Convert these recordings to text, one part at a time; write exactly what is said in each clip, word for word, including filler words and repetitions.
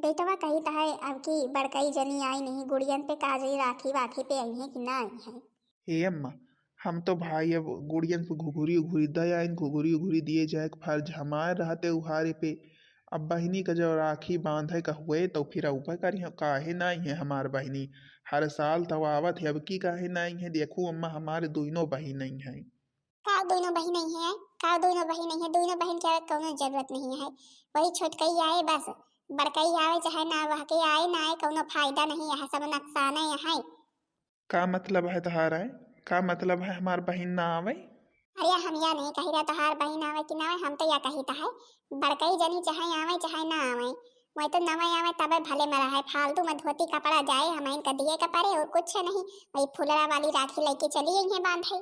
बेटवा कहित है, अब की बड़कई जनी आई नहीं, गुड़ियन पे काजरी राखी वाखी पे आई है कि ना आई है? हे अम्मा, हम तो भाई अब गुड़ियन पे घुघुरी उघुरी दे आइन, घुघुरी उघुरी दिए जाए के फर्ज हमार रहते उहारे पे। अब बहिनी का जब राखी बांधे का हुए तो फिर ऊपर करी, काहे ना आई है हमार बहिनी? हर साल तो आवत है, अब की काहे ना आई है? देखू अम्मा, हमारे दोनों बहिन नहीं है। का दोनों बहिन नहीं है? का दोनों बहिन नहीं है? दोनों बहिन के आवे कौनो जरूरत नहीं है। वही छोटकई आए बस, बड़कई आवे चाहे ना, वह के आए ना आए कौनो फायदा नहीं है, सब नुकसाने है। का मतलब है तोहार आए? का मतलब है हमार बहिन ना आवे? अरे हम या नहीं कही रहा तोहार बहिन आवे कि ना आवे, हम तो या कही है बड़कई जनी चाहे आवे चाहे ना आवे, वही तो नवे आवे तबे भले मरा है। फालतू में धोती कपड़ा जाए हम इनका दिए का पड़े और कुछ नहीं, वही फुलरा वाली राखी लेके चली आई है बांधे।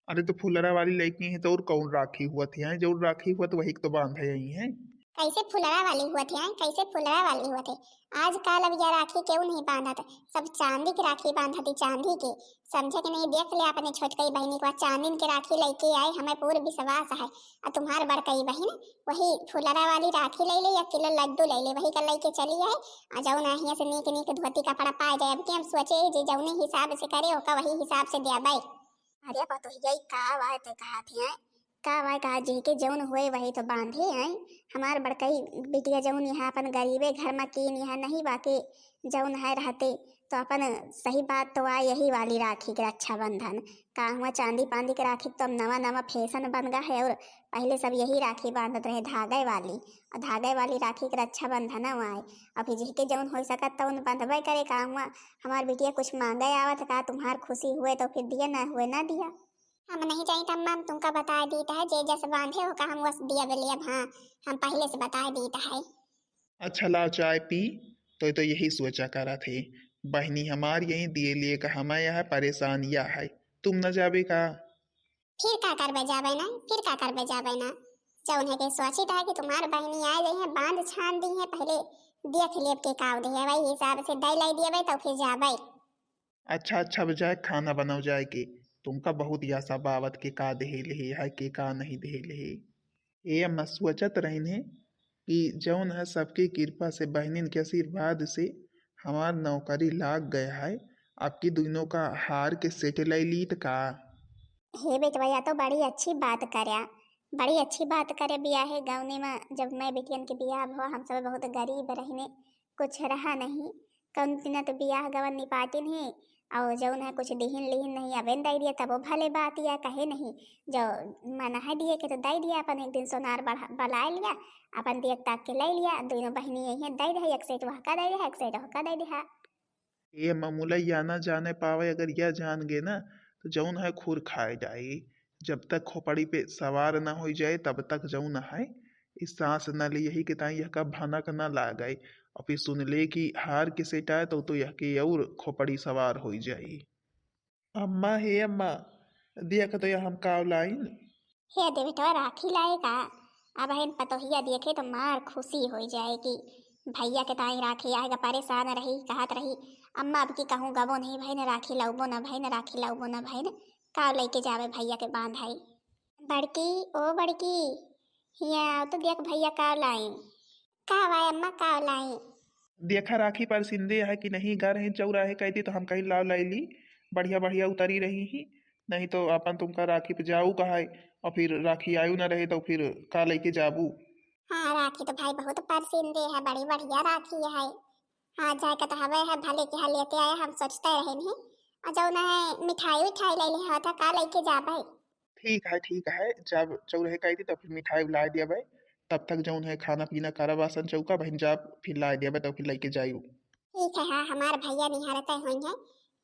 अरे तो फुलरा वाली लइकी है तो और कौन राखी हुआ थे हैं? जौन राखी हुआ तो वही तो बांधे आई है। कैसे फुलरा वाली हुआ थे हैं? कैसे फुलरा वाली हुआ थे? आजकल अब यह राखी केहू नहीं बांधत, सब चांदी के राखी बांधत ही, चांदी के। समझे कि नहीं? देख ले अपने छोटकई बहिनी को, चांदीन के राखी लेके आए, हमें पूर्ण विश्वास है। और तुम्हार बड़कई बहिन वही फुलरा वाली राखी ले ले या किलो लड्डू ले ले, वही का लेके चली आए। आ जौन हियाँ से नीक नीक धोती कपड़ा पाए जाए, अब कि हम सोचे जे जौने हिसाब से करे ओका वही हिसाब से दिया बाई। अरे पतोहिया, ई का बात है कहत है? का बात कहा, जेके जौन होए वही तो बांधे हैं। हमार बड़कई बिटिया जौन यहाँ अपन गरीबे घर में कीन यहाँ नहीं बाके जौन है रहते तो अपन सही बात तो आ यही वाली राखी के रक्षाबंधन। का हुआ चांदी पांदी के राखी तो अब नवा नवा फैशन बन गा है और पहले सब यही राखी बांधत रहे धागे वाली, और धागे वाली राखी के रक्षाबंधन आए। अभी जेके जौन हो सकत तौन बंधबे करे। का हुआ हमार बिटिया कुछ मांगे आवत का, तुम्हार खुशी हुए तो फिर दिया, ना हुए ना दिया। हम नहीं जाइत अम्मा, हम तुमका बता दीत है, जे जस बांधे हो का हम वस दिया बेलियब। हाँ, हम पहले से बता दीत है। अच्छा लाओ चाय पी, तो तो यही सोचा करा थे, बहनी हमार यही दिए लिए का हमें यह परेशान या है, तुम न जाबे का? फिर का करबे जाबे ना, फिर का करबे जाबे ना, जौन है के सोचित है कि तुम्हार बहनी आ गई है, बांध छान दी है, पहले देख लेब के का दे है, वही हिसाब से दे लाई दिए तो फिर जाबे। अच्छा अच्छा, अब जाए खाना बनाओ जाए के, तुमका बहुत यासा बावत के का देहे लेहे है के का नहीं देहे लेहे। ए अम्मा, सोचत रहिन है कि जौन है सबके कृपा से बहनिन के आशीर्वाद से हमार नौकरी लाग गया है, आपकी दोनों का हार के सेट ले लीत का? हे बेटवा, या तो बड़ी अच्छी बात करया, बड़ी अच्छी बात करे बियाहे गवने में। जब मैं बेटियन के बियाह भवा, हम सब बहुत गरीब रहने, कुछ रहा नहीं, कौन दिन तो बियाह गवन निपाटिन ही, और जौन है कुछ दिहिन लिहिन नहीं, अबेन दे दिया तबो भले बात या कहे नहीं, जो मन है दिए के तो दे दिया, अपन एक दिन सोनार बढ़ा-, बलाए लिया, अपन देख ताक के ले लिया, दोनों बहनी यही दे दे, एक सेट वह का दे दे, एक सेट वह का दे दे। ए मामूला या ना जाने पावे, अगर या जान गए ना तो जौन है खुर खाए जाई। जब तक खोपड़ी पे सवार ना हो जाए तब तक जौन है इस सांस न ले, यही के ताई यह का भनक न लागे। और फिर सुन ले कि हार के सेट आए तो, तो यह के और खोपड़ी सवार हो जाई। अम्मा, हे अम्मा, देख तो यह हम काव लाइन। हे दे बेटवा, राखी लाए का? अब हन पतोहिया देखे तो मार खुशी हो जाए कि भैया के ताई राखी आएगा। परेशान रही, कहत रही, "अम्मा, अब की कहूँ गबो नहीं भइन, राखी लउबो न भइन, राखी लउबो न भइन, का लेके जावे भैया के बांधाई?" बड़की, ओ बड़की, हिया आओ तो देख भैया का लाई। का वाय अम्मा, का लाई? देखा राखी पर सिंदे है कि नहीं, घर है चौरा है कहती तो हम कहीं लाव लाई ली, बढ़िया बढ़िया उतरी रही ही, नहीं तो अपन तुमका राखी पे जाऊ कहा है और फिर राखी आयु ना रहे तो फिर का लेके जाबू? हाँ, राखी तो भाई बहुत परसिंदे है, बड़ी बढ़िया राखी है। हाँ, जाए के तो हवे है, भले के हाँ लेते आए, हम सोचते रहे नहीं। और जौन है मिठाई उठाई ले ले, हाँ, तो का लेके जाबे? ठीक है, ठीक है, जब चौराहे का आई थी तो फिर मिठाई ला दिया भाई, तब तक जौन है खाना पीना करब आसन चौका बहन, जब फिर ला दिया भाई तो फिर लेके जायू। ठीक है, हाँ, हमार भैया निहारते होइहें,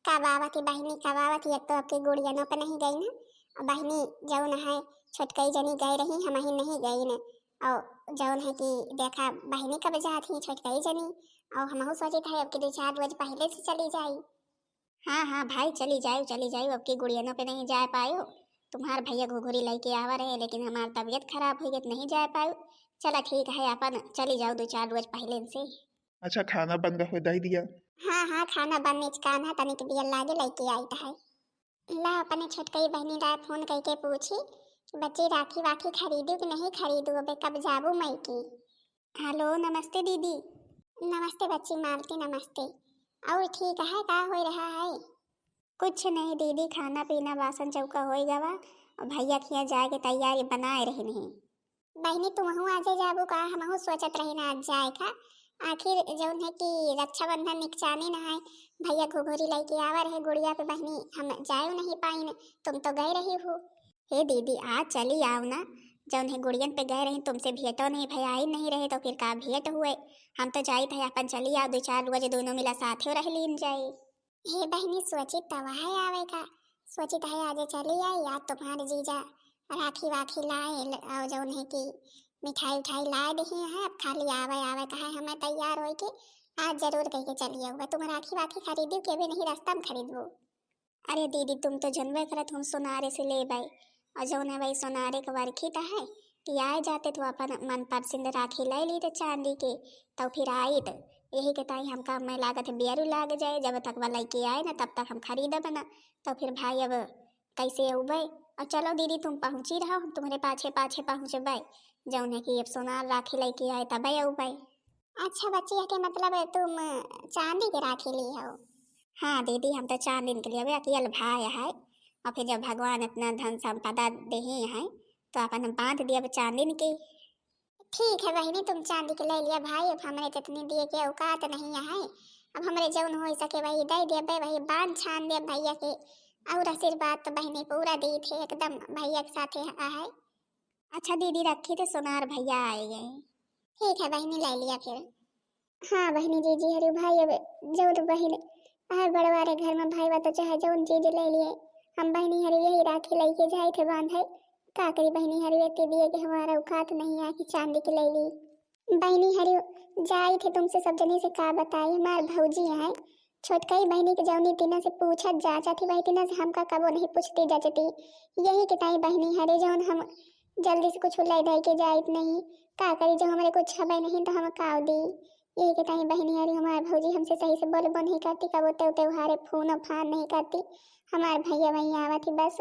कब आवत ही बहिनी, कब आवत ही, एक तो आपकी गुड़ियनों पे नहीं गई ना, और बहिनी जौन है छोटकई जनी गई रही, हम ही नहीं गई न, और जौन है कि देखा बहिनी कब जात ही छोटकई जनी, और हमहू सोचित है अब कि दो चार रोज पहले से चली जाई। हाँ, हाँ भाई, चली जायू, चली जायू, अब की गुड़ियनों पे नहीं जाए पायू, तुम्हार भैया घुघुरी लेके आवा रहे, लेकिन हमार तबीयत खराब हो गई, नहीं जाए पायू। चला ठीक है, अपन चली जाओ दो चार रोज पहले से। अच्छा, खाना बन गए, दे दिया। हाँ, हाँ, खाना बन निचकान है, तनिक बियल लागे लेके आई है। ला, अपने छोटकई बहनी ला फोन करके पूछी कि बच्ची राखी वाखी खरीदू कि नहीं खरीदू, अबे कब जाबू मई की। हेलो, नमस्ते दीदी। नमस्ते बच्ची मालती, नमस्ते। और ठीक है, का हो रहा है? कुछ नहीं दीदी, खाना पीना बासन चौका होई गवा और भैया के यहाँ जाए के तैयारी बनाए रही नहीं। बहिनी, तुमहू आजे जाबू का? हमहू सोचत रही ना आज जाए का। आखिर जौन है कि रक्षाबंधन निकचानी ना है, भैया घुघुरी लेके आवा रहे गुड़िया पे बहिनी, हम जाए नहीं पाइन, तुम तो गए रही हो। हे दीदी, आज चली आओ ना, जौन है गुड़ियन पे गए रही, तुमसे भेंटो नहीं भया ही नहीं रहे, तो फिर का भेंट हुए? हम तो जाइत है अपन चली आओ, दो चार रोज दोनों मिला साथे रह लीन जाए। हे बहिनी, सोचित तो वह आवे का, सोचित है आज चली आई, आज तुम्हारे जीजा राखी वाखी लाए ल-, और जौन है कि मिठाई उठाई लाए दही है, अब खाली आवे आवे का है हमें तैयार होई के, आज जरूर कह के चली आऊँगा। तुम राखी वाखी खरीदू के भी नहीं, रास्ता में खरीदबू। अरे दीदी, तुम तो जनबे करत हम सोनारे से लेबै, और जौन है वही सोनारे के बरखी त है कि आए जाते तो अपन मनपसंद राखी ले ली तो चांदी के, तो फिर आई तो यही के ताई हमका मैं लागत है बेरू लाग जाए, जब तक वह लेके आए ना तब तक हम खरीदब ना, तो फिर भाई अब कैसे अउबै? और चलो दीदी, तुम पहुँची रहो, हम तुम्हारे पाछे पाछे पहुँचबै, जौन है कि अब सोनार राखी लेके आए तबै अउबै। अच्छा बच्चिया, के मतलब तुम चांदी के राखी ली हो? हाँ दीदी, हम तो चांदी के लिए, अकियल भाई है, और फिर जब भगवान इतना धन संपदा देहे हैं तो अपन हम बांध दिया चांदी के। ठीक है बहिनी, तुम चांदी के ले लिया भाई, अब हमरे जितनी दिए के औकात नहीं है, अब हमरे जौन हो सके वही दे देबे, वही बांध छान देब भैया के। और आशीर्वाद तो बहिनी पूरा दी थे एकदम भैया के साथे है। अच्छा दीदी, रखी तो सोनार भैया आए गए। ठीक है बहिनी, ले लिया फिर। हाँ बहिनी, जीजी हरी भाई, अब जौन बहिन है बड़वारे घर में भाई बा तो चाहे जौन चीज ले लिए, हम बहिनी हरी यही राखी लेके जाए थे बांधे। का करी बहिनी हरी, इतनी दिए के हमारा औकात नहीं है कि चांदी के ले ली। बहिनी हरी जाए थे तुमसे सब जने से का बताई, हमार भौजी है छोटकई बहिनी के जौनी तीना से पूछत जाचत ही, वही तीना से हमका कबो नहीं पूछती जाचती। यही के ताई बहिनी हरे जौन हम जल्दी से कुछ ले दे के जाइत नहीं। का करी, जो हमरे कुछ हबे नहीं तो हम काव दी। यही के ताई बहिनी हरे हमार भौजी हमसे सही से बोलबो नहीं करती, कबो त्यों त्योहारे फोन फान नहीं करती। हमार भैया वहीं आवत ही बस।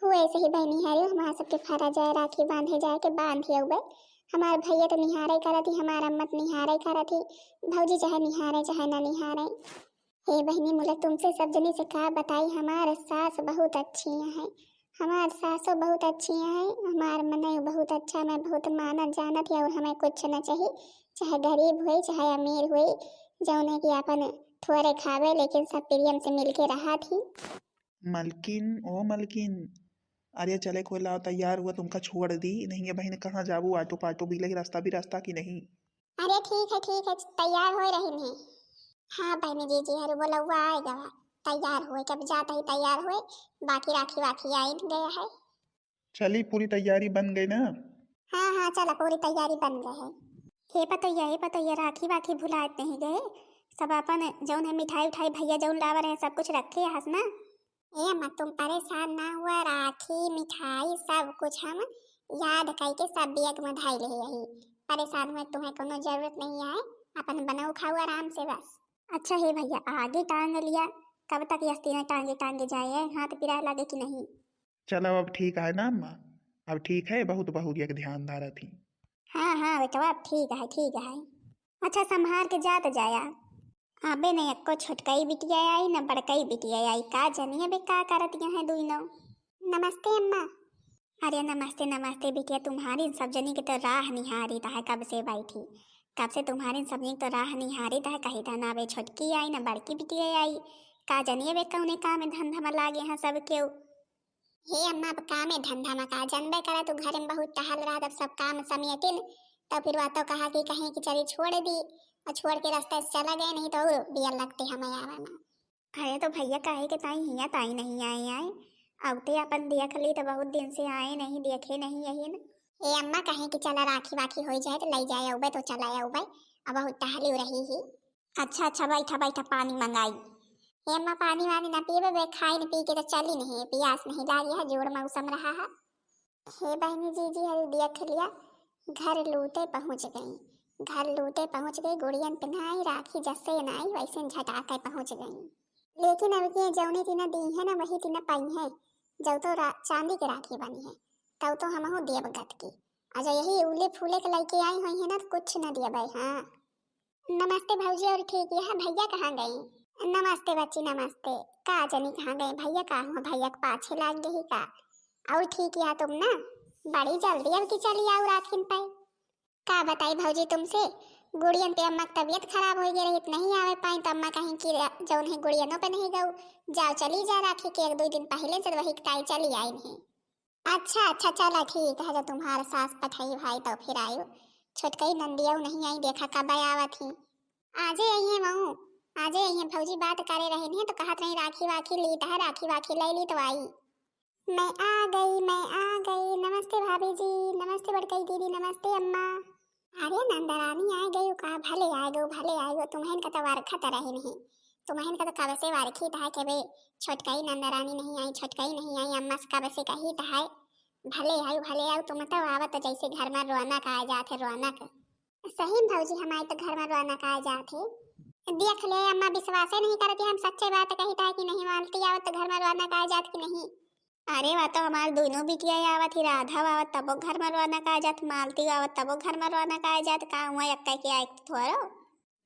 हुए से ही बहिनी हरे हमार सबके फरा जाए, राखी बांधे जाए के बांध ही अउबे। हमार भैया तो निहारे करत ही, हमार अम्मत निहारे करत ही। भौजी चाहे निहारे चाहे ना निहारे। हे बहिनी, मुला तुमसे सब जनी से का बताई, हमार सास बहुत अच्छी है, हमार सासो बहुत अच्छी है, हमार मनई बहुत अच्छा, मैं बहुत मानत जानत ही और हमें कुछ न चाहिए, चाहे गरीब हुए चाहे अमीर हुए, जौने कि अपन थोड़े खावे लेकिन सब प्रेम से मिलके रहा थी। मलकिन, ओ मलकिन, अरे चले कोई लाओ, तैयार हुआ, तुमका छोड़ दी नहीं है बहिन, कहाँ जाबू, ऑटो पाटो भी लगी, रास्ता भी रास्ता की नहीं। अरे ठीक है, ठीक है, तैयार होए रही नहीं। हाँ बहनी जीजी हरु बोलौआ आए गवा, तैयार होए, कब जात ही तैयार होए, बाकी राखी वाखी आई गया है। चली, पूरी तैयारी बन गई ना? हाँ, हाँ, चला, पूरी तैयारी बन गई है। हे पतैया, हे पतैया, राखी वाखी भुलात नहीं गए? सब अपन जौन है मिठाई उठाई भैया जौन लावा रहे, सब कुछ रखे हस ना? ए अम्मा, तुम परेशान ना हुआ, राखी, मिठाई, सब कुछ हम याद करके सब बैग में धइले ही यही। परेशान हुए तुम्हें कोनो जरूरत नहीं है, अपन बनाओ खाओ आराम से बस। अच्छा हे भैया, आगे टांग लिया, कब तक यस्ती में टांगे टांगे जाए, हाथ पिराए लागे कि नहीं? चलो अब ठीक है ना अम्मा, अब ठीक है, बहुत बहुरिया के ध्यान धारत ही। हाँ, हाँ बेटवा, अब ठीक है, ठीक है। अच्छा संभार के जात जाया। अबे न एक्को छोटकई बिटिया आई, न बड़कई बिटिया आई। का जनिए बे का करत यहाँ है दुइनो। नमस्ते अम्मा। अरे नमस्ते, नमस्ते बिटिया, तुम्हारी सब जनी के तो राह निहारी रहा है कब से बैठी, कब से तुम्हारी सब जनी के तो राह निहारी रहा है। कही था ना बे छोटकी आई, ना बड़की बिटिया आई। का जनिए बे कौने काम में धंधा में लागे हैं सब केहू। हे अम्मा, अब कामे धंधा में का, जनबे करा तू घरे में बहुत टहल रहा, तब सब काम समेटिन, तब फिर वह तो कहा कि कहीं कि चली छोड़ दी, और छोड़ के रास्ते से चला गए, नहीं तो और बियल लगते हमें आवे में। अरे तो भैया काहे के ताई हिया ताई नहीं आए आए, अब ते अपन देख ली तो बहुत दिन से आए नहीं, देखे नहीं यही न। हे अम्मा, कहीं कि चला राखी वाखी हो जाए तो ले जाए अउबे तो चला अउबे, अब बहुत टहली रही ही। अच्छा, अच्छा, बैठा, बैठा, पानी मंगाई। हे अम्मा, पानी वानी ना पीबे बे, खाई न पी के तो चली नहीं, पियास नहीं लागी है, जोड़ मौसम रहा है। हे बहनी जीजी, हरी देख लिया, घर लूटे पहुँच गई, घर लूटे पहुँच गई, गुड़ियन पिन्हाई, राखी जैसे नाई वैसे झटाके पहुँच गई। लेकिन अब के जौनी तीना दी है ना, वही तीना पाई है, जब तो रा-, चांदी के राखी बनी है, तब तो हमहू देब गत की। अच्छा, यही उले फूले के लेके आई हुई है ना, तो कुछ न देबे। हाँ, नमस्ते भौजी, और ठीक यह भैया कहाँ गई? नमस्ते बच्ची, नमस्ते। का जनी कहाँ गए भैया, का हुआ, भैया के पाछे लाग गई का? और ठीक यह तुम ना, बड़ी जल्दी अब की चली आओ राखिन पे। का बताई भौजी तुमसे, गुड़ियन पे अम्मा की तबीयत खराब हो गई रही, नहीं आवे पाई तो अम्मा कहीं कि जौन है गुड़ियनों पे नहीं गऊ, जाओ चली जा राखी के एक दो दिन पहले से वही ताई चली आई नहीं। अच्छा अच्छा, चला ठीक है, जब तुम्हार सास पठाई भाई तो फिर आयो। छोटकई नंदिया नहीं आई, देखा कब आवत ही। आजे आई है मऊ, आजे आई है भौजी, बात करे रहे नहीं तो कहत रही राखी वाखी लीत है, राखी वाखी ले ली तो आई। मैं आ गई, मैं आ गई। नमस्ते भाभी जी, नमस्ते बड़कई दीदी, नमस्ते अम्मा। अरे नंदरानी आ गई का? भले आ गई, भले आ गई। तुम्हें का तो वरखत रही नहीं, तुम्हें का तो कब से वरखी था के बे छोटकई नंदरानी नहीं आई, छोटकई नहीं आई, अम्मा से कब से कही था। भले आयु, भले आयु, तुम तो आवत तो जैसे घर में रौनक आ जात है, रौनक। सही में भौजी, हमारे तो घर में रौनक आ जात है। देख ले अम्मा, विश्वास ही नहीं करती, हम सच्चे बात कही था कि नहीं मानती, आवत तो घर में रौनक आ जात कि नहीं। अरे वा तो हमार दोनों बिटिया आवत ही, राधा आवत तबो घर में रौनक आ जात, मालती आवत तबो घर में रौनक आ जात, का हुआ एक्का के आए थोड़ो।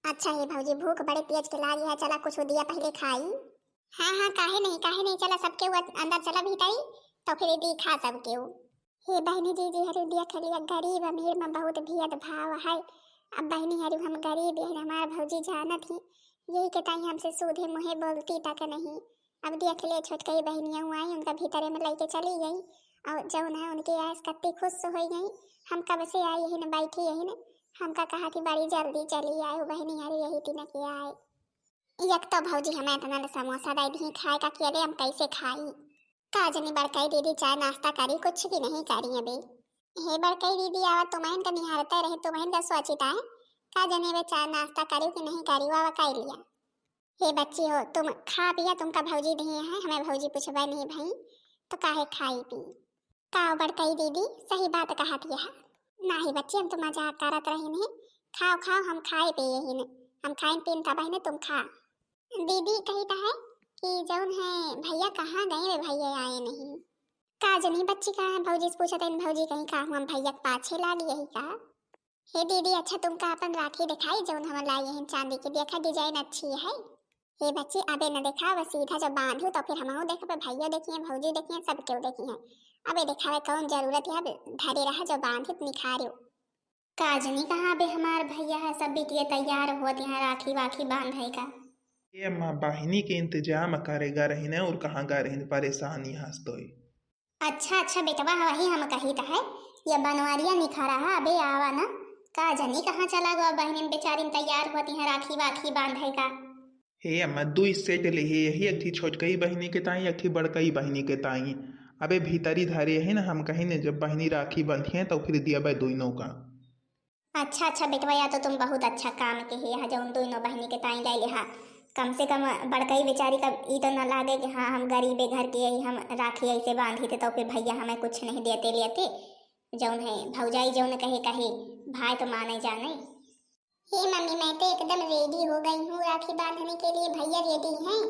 अच्छा हे भौजी, भूख बड़े तेज के लागी है, चला कुछ दिया पहले खाई। हाँ हाँ, काहे नहीं, काहे नहीं, चला सबके वो अंदर चला भीतरी, तो फिर दी खा सबके वो। हे बहनी दीदी, हरु दिया खलिया, गरीब अमीर में बहुत भेदभाव है। अब बहनी हरु हम गरीब हैं, हमार भौजी जानत ही, यही के ताई हमसे सूधे मुँहे बोलती तक नहीं। अब देख ले छोटकई बहनिया हुआ आई, उनका भीतरे में लेके चली गई, और जौन है उनके आस कत्ती खुश हो गई। हम कब से आई यही न बैठी यही न, हमका कहा कि बड़ी जल्दी चली आए बहनी हरु, यही तीन के आए। एक तो भौजी हमें इतना न समोसा दे दी खाए का, अकेले हम कैसे खाई? का जनी बड़कई दीदी चाय नाश्ता करी, कुछ भी नहीं करी अबे। हे बड़कई दीदी, आवा तुम्हें का निहारते रहे, तुम्हें का सोचिता है, का जनी वे चाय नाश्ता करी कि नहीं करी, आवा कर लिया। हे बच्ची हो, तुम खा पिया, तुमका भौजी दिए हैं, हमें भौजी पूछबे नहीं भई, तो काहे खाई पी? का बड़कई दीदी, सही बात कहत यह? नाही बच्ची, हम तो मजाक करत रही नहीं। खाओ खाओ, हम खाए पिए ही नहीं, हम खाइन पीन तब ही नहीं, तुम खा। दीदी कही तो है कि जौन है भैया कहाँ गए रे, भैया आए नहीं। का जनी बच्ची कहाँ है, भौजी से पूछत है, भौजी कहीं का हम भैया के पाछे लाग यही का? हे दीदी, अच्छा तुमका अपन राखी दिखाई जौन हम लाई हैं चांदी की, देखा डिजाइन अच्छी है। हे बच्ची, अबे न दिखावा, सीधा जब बांधू तो फिर हमहू देखबे, भैया देखिए, भौजी देखिए, सब केहू देखिए। अबे दिखावे कौन जरूरत है, अब धरे रहा, जब बांधू तो निखारियो। का जनी कहाँ अबे हमार भैया है, सब बिटिया तैयार होत यहाँ राखी वाखी बांधे का। ए अम्मा, बहिनी के इंतजाम करे गा रही न, और कहाँ गा रही न, परेशानी हंस तो। अच्छा अच्छा बेटवा, वही हम कही त है, ये बनवारिया निखरा है, अबे आवा ना। का जनी कहाँ चला गवा, बहनिन बेचारिन तैयार होती हैं राखी वाखी बांधे का। हे अम्मा, दुई सेट ले हे, यही एक ठी छोटकई बहनी के ताई, एक ठी बड़कई बहनी के ताई। अबे भीतरी धरे है ना, हम कहीं ने जब बहनी राखी बंधी है तो फिर दिया बे दोनों का। अच्छा अच्छा बेटवा, या तो तुम बहुत अच्छा काम के है, यहाँ जौन दोनों बहनी के ताई ले लिहा। कम से कम बड़कई बेचारी का ई तो न लागे कि हाँ हम गरीबे घर के यही, हम राखी ऐसे बांधी थे तो फिर भैया हमें कुछ नहीं देते लेते। जौन है भौजाई जौन कहे कहे, भाई तो माने जाने। हे मम्मी, मैं तो एकदम रेडी हो गई हूँ राखी बांधने के लिए, भैया रेडी हैं।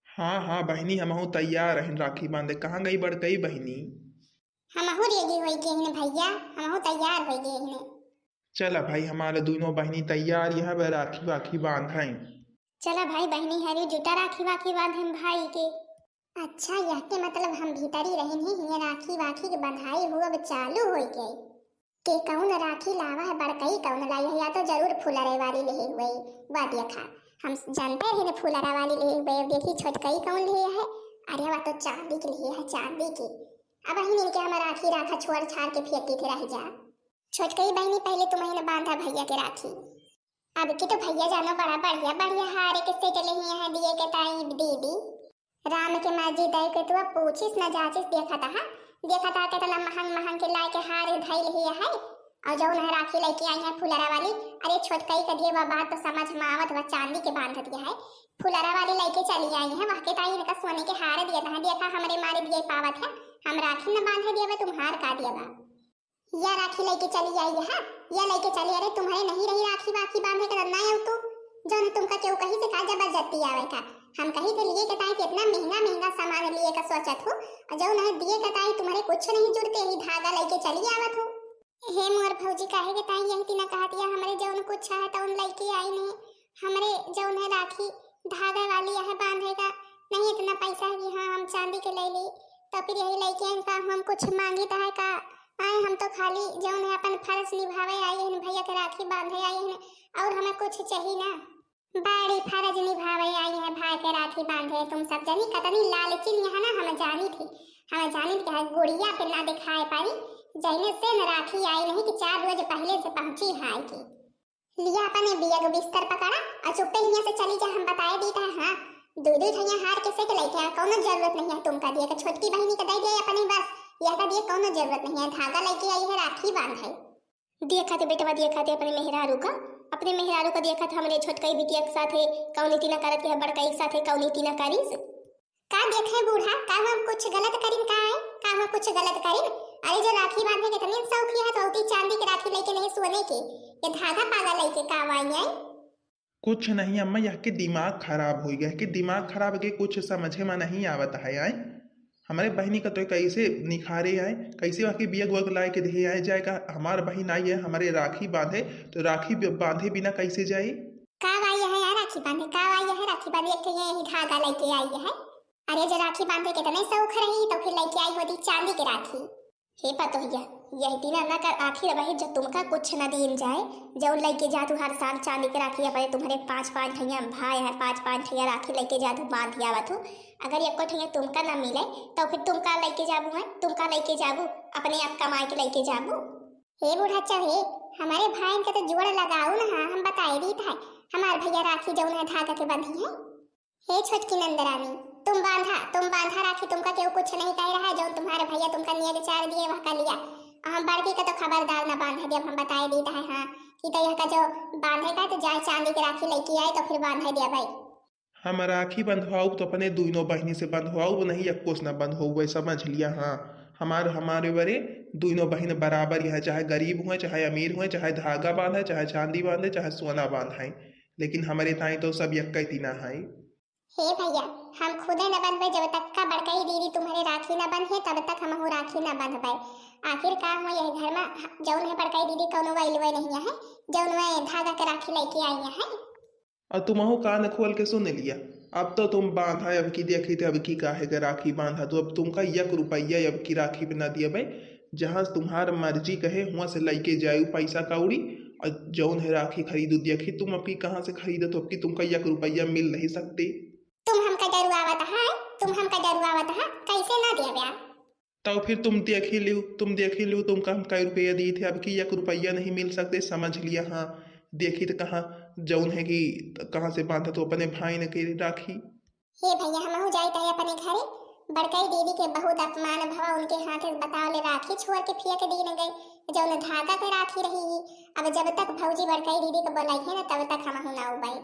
हाँ हाँ बहनी, हमहू तैयार रहन राखी बांधे। कहाँ गई बड़कई बहनी? हमहू रेडी होई गए हैं भैया, हमहू तैयार होई गए हैं। चला भाई, हमारे दोनों बहनी तैयार यह बे राखी वाखी बांधे। चला भाई बहनी हरी जुटा राखी वाखी बांधे भाई के। अच्छा, यह के मतलब हम भीतरी रहन ही, हियां राखी वाखी के बंधाई हुआ अब चालू हो गई। के कौन राखी लावा है, बड़कई कौन लाई है, या तो जरूर फुलरे वाली ले हुए। वाह देखा, हम जानते रहे फुलरा वाली ले हुए, देखी छोटकई कौन ले है। अरे वाह, तो चांदी के लिए है, चांदी की। अब ही इनके हम राखी राखा छोड़ छाड़ के फेंकी थे रह जा। छोटकई बहनी, पहले तुम्हें न बांधा भैया के राखी। अब की तो भैया जानो बड़ा बढ़िया बढ़िया हार के सेट ले ही है दिए के ताई दीदी। राम के मर्जी दे के तू अब पूछिस न जाचिस, देखा था, देखा था कितना महंग महंग के लाए के हार धइल ही है। और जौन है राखी लेके आई है फुलरा वाली। अरे छोटकई के दिए बा बात तो समझ में आवत बा, चांदी के बांध दिया है, फुलरा वाली लेके चली आई है। वह के ताई इनका सोने के हार दिया था, देखा हमरे मारे दिए पावत है, हम राखी न बांधे दिए बा, तुम हार का दिया बा। या राखी लेके चली आई है, या लेके चली। अरे तुम्हारे नहीं रही राखी वाखी बांधे के, ना आऊ तू, जौन तुमका केहू कही से का जबरदस्ती आवे का? हम कही के लिए के ताई कि इतना महंगा महंगा सामान लिए का सोचत हो, और जौन है दिए के ताई तुम्हारे कुछ नहीं जुड़ते, ही धागा लेके चली आवत हो। हे मोर भौजी, काहे के ताई यही तिना कहतिया, हमरे जौन कुछ है तौन लइके आई नहीं, हमरे जौन है राखी धागा वाली है बांधे का, नहीं इतना पैसा है कि हाँ हम चांदी के ले ली, तो फिर यही लइके आई का हम कुछ मांगी तो है का? आए हम तो खाली जौन है अपन फर्ज निभावे आई हन, भैया के राखी बांधे आई हन, और हमें कुछ चाहिए ना। बड़ी फर्ज निभावे आई है भाई के राखी बांधे। तुम सब जनी कतनी लालचिन यहाँ ना, हम जानी थी, हम जानी थी कि गुड़िया पे ना दिखाए पारी, जैने से न राखी आई नहीं कि चार रोज पहले से पहुंची है कि। लिया अपने बियग बिस्तर पकड़ा और चुप्पे हियां से चली जा, हम बताए दी था। हाँ, दो दो ठैया हार के सेट लेके आ, कौनो जरूरत नहीं है तुमका दिए के, छोटकी बहिनी के दे दिए अपनी बस, यह का दिए कौनो जरूरत नहीं है, धागा लेके आई है राखी बांधे। देखा थे बेटवा, देखा थे अपने मेहरारू का, अपने मेहरारू का देखा थे, हमरे छोटकई बिटिया के साथे कौनी तिना करत के है, बड़कई के साथे कौनी तिना करिस। का देखे बूढ़ा, का हम कुछ गलत करिन का है? का हम कुछ गलत करिन? अरे जो राखी बांधे के तनियन शौक है तो होती चांदी के राखी लेके नहीं सोने के, ये धागा पागा लेके का वाई है? कुछ नहीं अम्मा, यह के दिमाग खराब होइ गए, के दिमाग खराब के कुछ समझे में नहीं आवत है। आए हमरे बहिनी का तो कैसे निखारे आए, कैसे वह के बियग वग लाए के दे आए जाए का? हमार बहिन आई है हमरे राखी बांधे, तो राखी बि-, बांधे बिना कैसे जाए? का वाई है यार राखी बांधे, का वाई है राखी बांधे, एक ठे ये ही धागा लेके आई है। अरे जो राखी बांधे के तने शौक रही तो फिर लेके आई होती चांदी के राखी। हे पतोहिया, यह दिना न कर आखिर वही जो तुमका कुछ न दीन जाए, जो लेके जातू हर साल चांदी के राखी अपने तुम्हारे पाँच पाँच ठैया भाई है, पाँच पाँच ठैया राखी लेके जातू बांध आवत हो। अगर एको ठैया तुमका न मिले तो फिर तुमका लेके जाबू है, तुमका लेके जाबू, अपने आप कमाए के लेके जाबू। हे बूढ़ा चढ़े, हमारे भाई का तो जोड़ लगाऊ ना, हम बताए दी था, हमार भैया राखी जौन है धागा के बंधी है। हे छोटकी नंदरानी, तुम बांधा, तुम बांधा राखी, तुमका केहू कुछ नहीं कह रहा है, जौन तुम्हारे भैया तुमका नियत चार दिए वह कर लिया। और हम बड़की का तो खबरदार न बांधे देब, हम बताए दी है। हाँ, कि तो यह का जो बांधे का तो जाए चांदी के राखी लेके आए तो फिर बांधे दिया भाई। हम राखी बंधवाऊ तो अपने दुइनो बहिनी से बंधवाऊ, नहीं यक्को से न बंधवाऊ, समझ लिया। हाँ, हमार, हमारे बरे दुइनो बहिन बराबर यहाँ, चाहे गरीब हुए, चाहे अमीर हुए, चाहे धागा बांधे, चाहे चांदी बांधे, चाहे सोना बांधे, लेकिन हमारे ताई तो सब यक्का ही तीना है। हे भैया, हम खुदे न बंधबे, जब तक का बड़कई दीदी तुम्हारे राखी न बंधे, तब तक हमहू राखी न बंधबे। आखिर का हुआ यह घर में ह-, जौन है बड़कई दीदी कौनो वैल्यूए नहीं है, जौन वह धागा के राखी लेके आई है। और तुमहू कान खोल के सुन लिया, अब तो तुम बांधा, अब की देखी थे, अब की काहे के राखी बांधा, तो अब तुमका एक रुपया अब की राखी पे ना दिया भाई। जहाँ तुम्हार मर्जी कहे, हुआं से लइके जायू पैसा कौड़ी, और जौन है राखी खरीदू। देखी तुम अब की कहाँ से खरीदत हो, अब की तुमका एक रुपया मिल नहीं सकते। तुम हमका डरुआवत है, तुम हमका डरुआवत है, कैसे ना देब्या? तब फिर तुम देखी लियो, तुम देखी लियो, तुमका हम कई रुपया दी थे, अब की एक रुपया नहीं मिल सकते, समझ लिया। हाँ, देखी तो कहाँ जौन है कि कहाँ से बांधा तो अपने भाई ने के राखी। हे भैया, हमहू जाइत है अपने घरे। बड़कई दीदी के बहुत अपमान भवा, उनके हाथे बतावले राखी छोड़ के फेंक दीन गई, जौन धागा के राखी रही। अब जब तक भौजी बड़कई दीदी के बोलाई है ना, तब तक हमहू ना उबाई।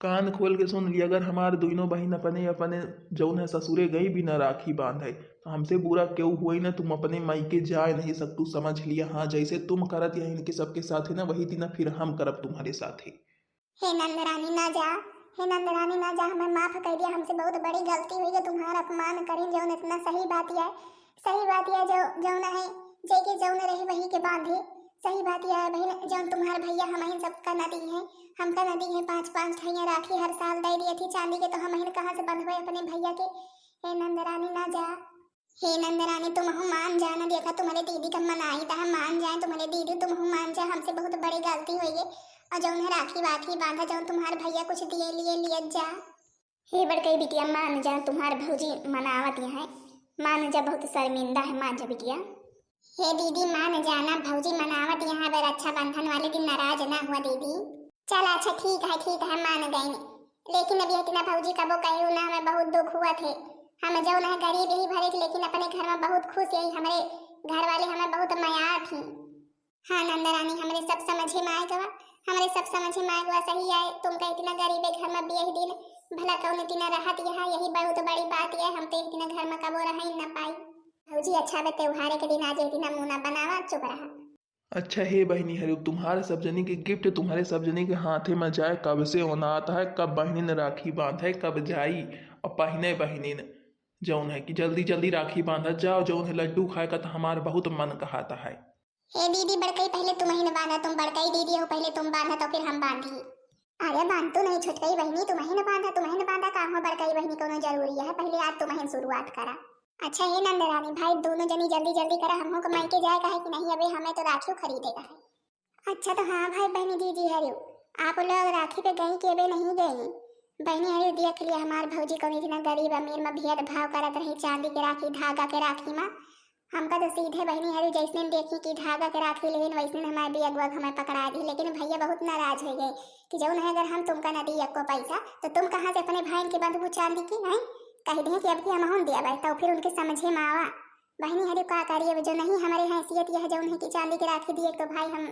कान खोल के सुन लिया, अगर हमार दुइनो बहिन अपने, अपने जौन है ससुरे गई बिना राखी बांधे, तो हमसे बुरा केहू हुई ना, तुम अपने मायके जाए नहीं सकतू, समझ लिया। हाँ, जैसे तुम करत या इनके सबके साथ है ना, वही दिना फिर हम करब तुम्हारे साथ है। हे नंदरानी ना जा, हे नंदरानी ना जा, हमें माफ कर दिया, हमसे बहुत बड़ी गलती हुई है, तुम्हारा अपमान करें, जौन इतना सही बात है, सही बात है, जो, जौन है, जेके जौन रहे वही के बांधे, सही बात है बहिन, जौन तुम्हार भैया हमहिन सबका ना दी है, हमका ना दी है पाँच पाँच ठैया राखी हर साल दे दिए थी चांदी के, तो हमहिन कहाँ से बंधबे अपने भैया के? हे नंदरानी ना जा, हे नंदरानी, तुमहू मान जा ना, देखा तुम्हारे दीदी का मनाई था, मान जाए तुम्हारे दीदी, तुमहू मान जा, हमसे बहुत बड़ी गलती हुई है। और जौन है राखी वाखी बांधा, जौन तुम्हार भैया कुछ दिए लिए लिए जा। हे बड़कई बिटिया, मान जा, तुम्हार भौजी मनावत यहाँ है, मान जा, बहुत शर्मिंदा है, मान जा बिटिया। हे दीदी, मान जाना, भौजी मनावत यहाँ बे रक्षाबंधन वाले दिन नाराज ना हुआ दीदी। चल अच्छा ठीक है, ठीक है, मान गई, लेकिन अब यह कि ना भौजी कबो कहू ना, हमें बहुत दुख हुआ थे। हम जौन है गरीब ही भरे थे, लेकिन अपने घर में बहुत खुश यही, हमरे घर वाले हमें बहुत मया थी। हाँ नंदरानी, हमरे सब समझे में आए गवा, हमरे सब समझे में आए गवा, सही आए, तुमका इतना गरीबे घर में बियाह दिन, भला कौन इतना रहत यहाँ, यही बहुत बड़ी बात है, हम तो इतना घर में कबो रह ही ना पाई। भौजी, अच्छा बे, त्योहारे के दिन आज इतना मुंह ना बनावा, चुप रहा। अच्छा हे बहिनी, हरे तुम्हारे सब जनी के गिफ्ट तुम्हारे सब जनी के हाथे में जाए, कब से ओनात है, कब बहिनी ने राखी बांधे, कब जाई और पहिने बहिनी ने, जौन है कि जल्दी जल्दी राखी बांधत जाओ, जौन है लड्डू खाए का तो हमार बहुत मन कहता है। हे दीदी बड़कई, पहिले तुमहिन बांधा, तुम बड़कई दीदी हो, पहिले तुम बांधा तो फिर हम बांधी। अरे बांध तो नहीं छोटकई बहिनी, तुमहिन बांधा, तुमहिन बांधा, का हो बड़कई बहिनी, कोनो जरूरी है, पहिले आज तुमहिन शुरुआत करा। अच्छा हे नंदरानी भाई, दोनों जनी जल्दी जल्दी करा, हमहू के मायके जाए का है कि नहीं, अबे हमें तो राखियो खरीदे का है। अच्छा तो हाँ भाई बहिनी दीदी हरियो, आप लोग राखी पे गई कि अबे नहीं गई? बहिनी हरियो देख लिया हमार भौजी कौन इतना गरीब अमीर में भेदभाव करत रही, चांदी के राखी धागा के राखी में। हमका तो सीधे बहिनी हरियो जैसने देखी कि धागा के राखी लेन वैसने हमारे भी अगुआ हमें पकड़ा दी, लेकिन भैया बहुत नाराज हो गए कि जौन है अगर हम तुमका न दी एको पैसा तो तुम कहाँ से अपने भाई के बंधबू चांदी की, हैं? कह दें कि अब की हमहूँ देबै, तो फिर उनके समझे में आवा। बहिनी हरी का करी, अब जो नहीं हमारे हैसियत यह जौन है कि चांदी के राखी दिए तो भाई हम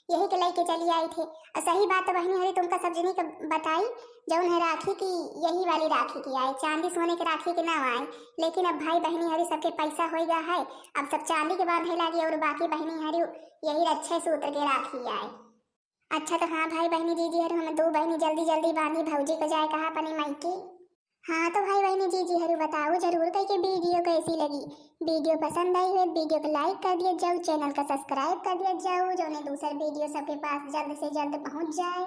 यही के लेके चली आई थे। और सही बात तो बहिनी हरी तुमका सब जनी के बताई, जौन है राखी की यही वाली राखी की आए, चांदी सोने के राखी के ना आए। लेकिन अब भाई बहिनी हरी सबके पैसा होई गा है, अब सब चांदी के बांधे लागी और बाकी बहिनी हरी यही रक्षे सूत्र के राखी आए। अच्छा तो हाँ भाई बहिनी दीदी हरी हम दो बहिनी जल्दी जल्दी बांधी भौजी को जाए कहा अपनी मायके। हाँ तो भाई बहिनी दीदी हरी बताओ जरूर कह के वीडियो कैसी लगी। वीडियो पसंद आई हो वीडियो को लाइक कर दिया जाओ, चैनल का सब्सक्राइब कर दिया जाओ, जौने दूसर वीडियो सबके पास जल्द से जल्द पहुँच जाए।